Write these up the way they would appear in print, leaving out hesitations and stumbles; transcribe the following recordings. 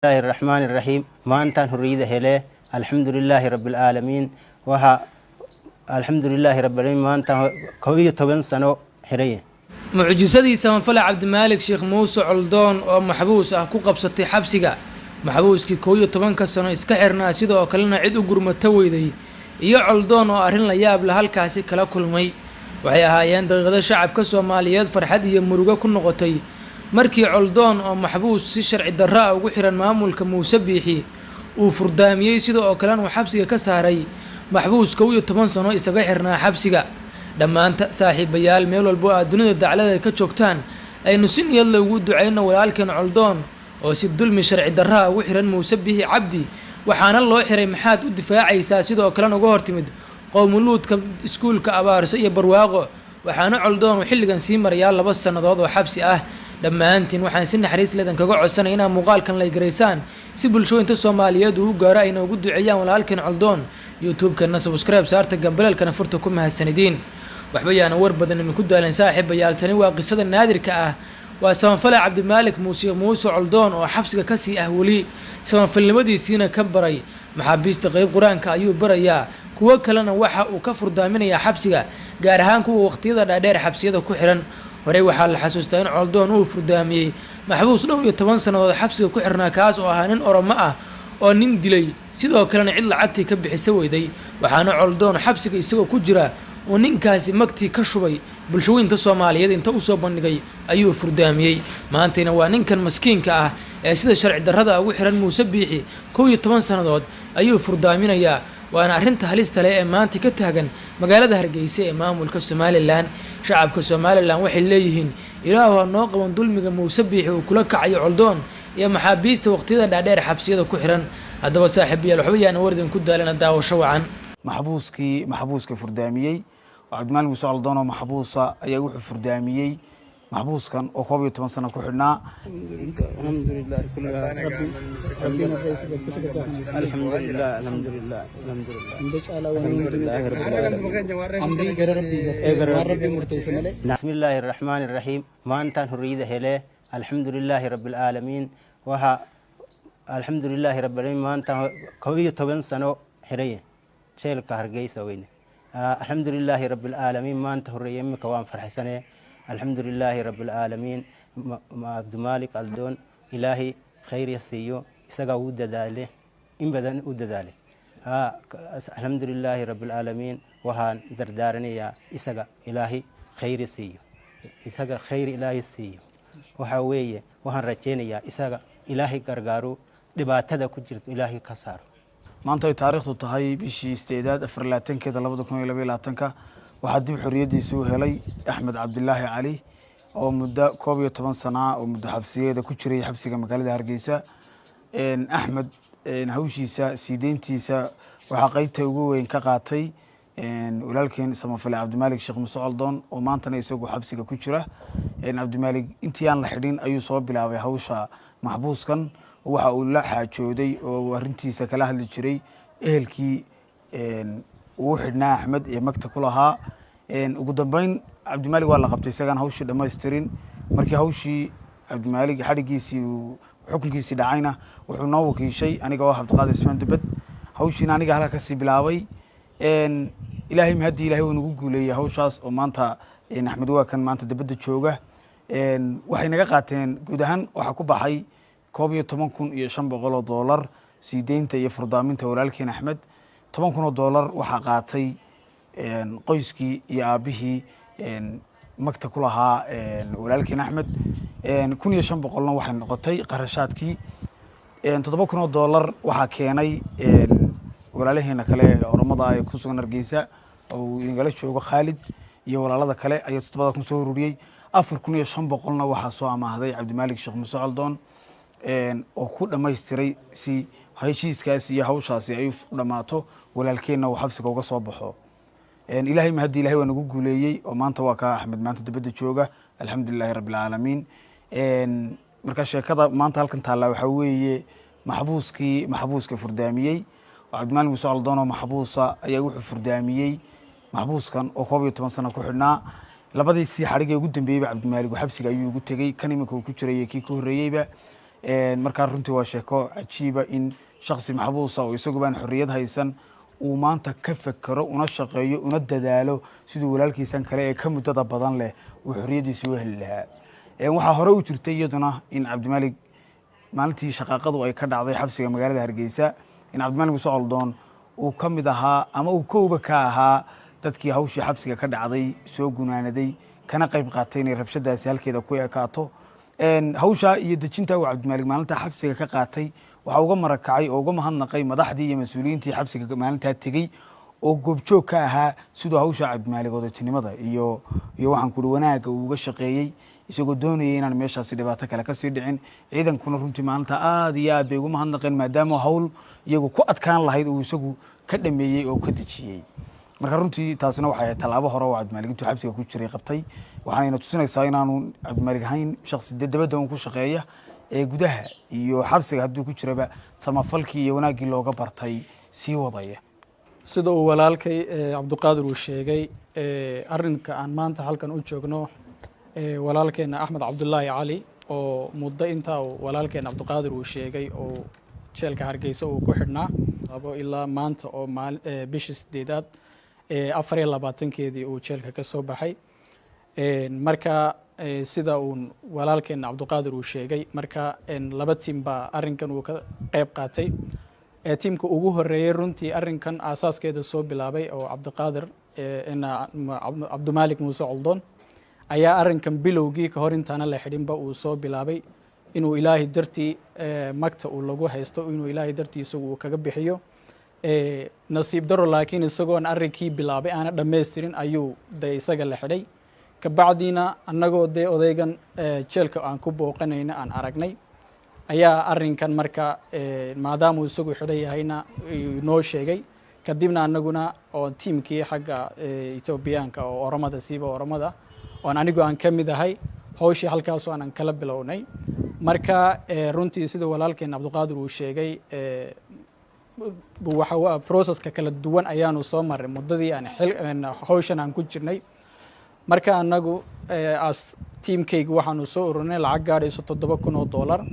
Bismillahi raxmaani raxiim. Maantaan hurriyada hele, alxamdulilaahi rabbilcaalamiin. Waxaa alxamdulilaahi rabbilcaalamiin, maantaan 11 sano xiraye. Mucjisadii samafale Cabdimaalik Sheekh Muuse Coldoon oo maxbuus ah ku qabsatay xabsiga, maxbuuskii 11-ka sano iska xirnaa, sidoo kalena cid u gurmato weyday, iyo Coldoon oo arrin la yaab la halkaasi kala kulmay, waxay ahaayeen daqiiqado shacabka Soomaaliyeed farxad iyo murugo ku noqotay markii Coldoon oo maxbuus si sharci darro ah ugu xiran maamulka Muuse Biixi uu furdaamiyey, sida oo kalena uu xabsiga ka saaray maxbuus 11 sano isaga xirnaa xabsiga. Dhammaanta saaxiibayaal, meel walbo aad dunida daclada ka joogtaan, aynu si niyad leh ugu ducayno walaalkeen Coldoon oo si dulmi sharci darraha ugu xiran Muuse Biixi Cabdi. Waxaana loo xiray maxaad u difaacaysaa, sidoo kalena uga hortimid qowmuluudka iskuulka Abaarso iyo Barwaaqo. Waxaana Coldoon uu xilligan sii marayaa 2 sannadood oo xabsi ah. Dhammaantiin waxaan si naxariis leedan kaga codsanay inaad muuqaalkan laygaraysaan si bulshooyinta Soomaaliyeed uu u gaaro, ayna ugu duceeyaan walaalkeen Coldoon. YouTube-kana subscribe saarta, gambaleelkana furta. Ku mahadsanidiin. Waxba yaana war badan idinku daalan, saaxiibayaal. Tani waa qisada naadirka ah, waa samafale Cabdimaalik Muuse Muuse Coldoon oo xabsiga kasii ah weli, samafalnimadiisiina ka baray maxaabiista. Qeyb qur-aanka ayuu barayaa, kuwo kalena waxa uu ka furdaaminayaa xabsiga, gaar ahaan kuwa waqtiyada dhaadheer xabsiyada ku xiran. Horey waxaa la xasuustaa in Coldoon uu furdaamiyey maxbuus dhowr iyo toban sannadood xabsiga ku xirnaa, kaas oo ahaa nin Oromo ah oo nin dilay, sidoo kalena cid lacagtii ka bixisa weyday. Waxaana Coldoon xabsiga isagoo ku jira uu ninkaasi magtii ka shubay, bulshooyinta Soomaaliyeed inta usoo bandhigay ayuu furdaamiyey. Maantayna waa ninkan maskiinka ah ee sida sharci darrada ugu xiran Muuse Biixi 11 sannadood ayuu furdaaminayaa. Waana arrinta halista leh ee maanta ka taagan magaalada Hargeysa ee maamulka Somalilan. Shacabka Somalilan waxay leeyihiin, Ilaahu ha noo qaban dulmiga Muuse Biixi uu kula kacayo Coldoon iyo maxaabiista waqtiyada dhaadheer xabsiyada ku xiran. Haddaba saaxiibayaal, waxba yaana war idin ku daalana, daawasho wacan. Maxbuuskii maxbuuska furdaamiyey oo Cabdimaalik Muuse Coldoon oo maxbuusa ayaa wuxuu furdaamiyey maxbuuskan oo 11 sano ku xidhnaa. Alxamdulilah, alxamdulilah, alxamdulilah, alxamdulilah. Bismillaahi raxmaani raxiim. Maantaan hurriyada hele, alxamdulilaahi rabbilcaalamiin. Waxaa alxamdulilaahi rabbilcaalamiin, maantaan 11 sano xiraye jeelka Hargeysa weyne. Alxamdulilaahi rabbilcaalamiin, maanta horreeye imika waan farxsanee, alxamdulilaahi rabbilcaalamiin. Cabdimaalik Aldoon Ilaahay khayr ya siiyo, isagaa u dadaale, in badan u dadaale. Alxamdulilaahi rabbilcaalamiin. Waxaan dardaaranayaa isaga Ilaahay khayr siiyo, isaga khayr Ilaahay siiyo. Waxaa weeye, waxaan rajaynayaa isaga Ilaahay gargaaro, dhibaatada ku jirto Ilaahay ka saaro. Maanta ay taariikhdu tahay bishii 8aad 24-keeda 2022-ka, waxaa dib xorriyaddiisii u helay Axmed Cabdilaahi Cali oo muddo 11 sanaa oo muddo xabsiyeeda ku jiray xabsiga magaalada Hargeysa. Axmed hawshiisa sii deyntiisa waxaa qeybta ugu weyn ka qaatay walaalkeen samafale Cabdimaalik Sheekh Muuse Coldoon oo maantana isagu xabsiga ku jira. Cabdimaalik intii aan la xidhin ayuu soo bilaabay hawsha maxbuuskan. Waxa uu la xaajooday oo arrintiisa kala hadli jiray ehelkii uu xidhnaa Axmed ee magta ku lahaa. Ugu dambeyn Cabdimaalik waa la qabtay isagaan hawshii dhammaystirin. Markii hawshii Cabdimaalik xadhiggiisii uu xukunkiisii dhacayna, wuxuu noo wakiishay aniga oo Cabdiqaadir Ismaan Dubed. Hawshiina aniga halka kasii bilaabay. Ilaahay mahadii, Ilahay wuu nagu guuleeyey hawshaas oo maanta Axmed waa kan maanta dibadda jooga. Waxay naga qaateen guud ahaan, waxaa ku baxay 11,500 oo doolar sii deynta iyo furdaaminta walaalkeen Axmed. 10,000 oo doolar waxaa qaatay qoyskii iyo aabbihii magta ku lahaa walaalkeen Axmed. 1,500-na waxay noqotay qarashaadkii. 7,000 oo doolar waxaa keenay walaalaheena kale ee Oromada ee ku sugan Hargeysa oo inagala joogo Khaalid iyo walaalada kale ayaa 7,000 soo ururiyey. 4,500-na waxaa soo amaahday Cabdimaalik Sheekh Muuse Coldoon oo ku dhammaystiray si heshiiskaas iyo hawshaasi ay u dhammaato, walaalkeenna uu xabsiga uga soo baxo. Ilaahay mahaddi, Ilahay waa nagu guuleeyey oo maanta waa kaa Axmed maanta dibadda jooga, alxamdulilahi rabbi alcaalamiin. Marka sheekada maanta halkan taallaa waxaa weeye maxbuuskii maxbuuska furdaamiyey oo Cabdimaalik Muuse Coldoon oo maxbuusa ayaa wuxuu furdaamiyey maxbuuskan oo 11 sano ku xidhnaa. Labadiisii xadhigee ugu dambeeyeyba Cabdimaalig xabsiga ayuu ugu tegey, kan iminka uu ku jiray iyo kii ka horreeyeyba. Markaa runtii waa sheeko cajiiba in shaksi maxbuusa oo isagu baan xorriyad haysan uu maanta ka fekero, una shaqeeyo, una dadaalo siduu walaalkiisan kale ee ka muddada badan leh uu xorriyaddiisa u heli lahaa. Waxaa hore u jirtay iyaduna in Cabdimaalik maalintii shaqaaqadu ay ka dhacday xabsiga magaalada Hargeysa, in Cabdimaalik Muuse Coldoon uu ka mid ahaa ama uu kowba ka ahaa dadkii hawshii xabsiga ka dhacday soo gunaanaday, kana qayb qaatay inay rabshadaasi halkeeda ku ekaato. Hawshaa iyo dejintaa uu Cabdimaalik maalintaa xabsiga ka qaatay waxaa uga marakacay oo uga mahadnaqay madaxdii iyo mas-uuliyiintii xabsiga maalintaa tegey oo goobjoog ka ahaa siduu hawshaa Cabdimaalik odatinimada iyo waxaan ku uhi wanaagga uu uga shaqeeyey, isagoo doonayay inaan meeshaasi dhibaato kale kasii dhicin. Ciidankuna runtii maalinta aada iyo aad bay ugu mahadnaqeen, maadaama hawl iyagu ku adkaan lahayd uu isagu ka dhameeyey oo ka dejiyey. Marka runtii taasina waxay ahayd tallaabo hore oo Cabdimaalik intuu xabsiga ku jiray qabtay, waxaanayna tusinaysaa inaanu Cabdimaalik ahayn shaksi dee dabadda un ku shaqeeya ee gudaha iyo xabsiga hadduu ku jiraba samafalkii iyo wanaaggii looga bartay sii wadaya. Sida uu walaalkay Cabdiqaadir uu sheegay, arrinka aan maanta halkan u joogno, walaalkeena Axmed Cabdulaahi Cali oo muddo intaa uu walaalkeena Cabdiqaadir uu sheegay oo jeelka Hargeysa uu ku xidhnaa abo ilaa maanta oo bishii sideedaad 24-keedii uu jeelka ka soo baxay. Marka sida uu walaalkeena Cabdiqaadir uu sheegay, marka laba tiim baa arrinkan uu ka qayb qaatay. Tiimka ugu horeeyey runtii arrinkan aasaaskeeda soo bilaabay oo Cabdiqaadir Cabdimaalik Muuse Coldoon ayaa arrinkan bilowgii ka hor intaana la xidhinba uu soo bilaabay inuu Ilaahay dartii magta uu lagu haysto inuu Ilaahay dartii isagu uu kaga bixiyo. Nasiib daro laakiin isagoon arrinkii bilaabay aana dhammaystirin ayuu dee isaga la xidhay. Kabacdiina annagoo dee odaygan jeelka aan ku booqanayna aan aragnay ayaa arrinkan marka maadaamuu isagu xidhan yahayna noo sheegay. Kadibna annaguna oo tiimkii xagga Etoobiyaanka oo Oromada, siiba Oromada oon anigu aan ka mid ahay, hawshii halkaasoo aanan kala bilownay. Marka runtii sida walaalkeen Cabdiqaadir uu sheegay, waxa processka kala duwan ayaanu soo marray muddadii aan hawshan aan ku jirnay. Marka annagu as tiimkayga waxaanu soo ururinay lacag gaadhayso $7,000.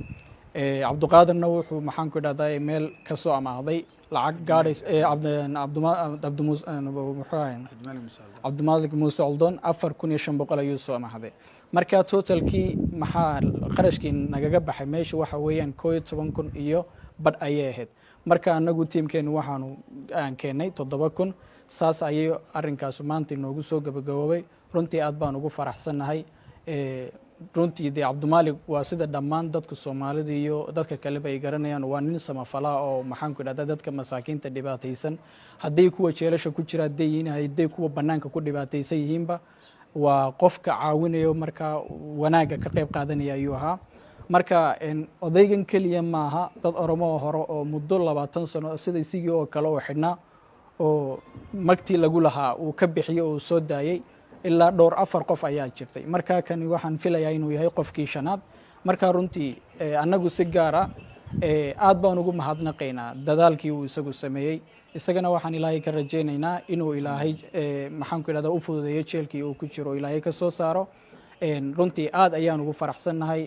Cabdiqaadirna wuxuu, maxaan ku idhahdaa, meel ka soo amaahday lacag gaadhayso Cabdimaalik Muuse Coldoon 4,500 ayuu soo amaahday. Marka totalkii maxaa qarashkii nagaga baxay meesha waxa weeyaan 11,000 iyo badh ayay ahayd. Marka annagu tiimkeenu waxaanu aan keennay 7,000. Saas ayay arrinkaasu maanta inoogu soo gabagaboobay. Runtii aad baan ugu faraxsannahay. Runtii dee Cabdimaalik waa sida dhammaan dadka Soomaalida iyo dadka kaleba ay garanayaan, waa nin samafalaa oo, maxaan ku idhahdaa, dadka masaakiinta dhibaataysan, hadday kuwa jeelasha ku jira hadday yihiin, hadday kuwa bannaanka ku dhibaataysan yihiinba, waa qofka caawinayo. Marka wanaagga ka qayb qaadanaya ayuu ahaa. Marka odaygan keliya maaha, dad Oromo hore oo muddo 20 sano sida isigii oo kale oo xidhnaa oo magtii lagu lahaa uu ka bixiyey oo soo daayey ilaa dhowr afar qof ayaa jirtay. Marka kani waxaan filayaa inuu yahay qofkii shanaad. Marka runtii annagu si gaara aad baan ugu mahadnaqaynaa dadaalkii uu isagu sameeyey. Isagana waxaan Ilaahay ka rajaynaynaa inuu Ilaahay, maxaan ku idhahdaa, u fududeeyo jeelkii uu ku jiro, Ilaahay ka soo saaro. Runtii aad ayaan ugu faraxsannahay.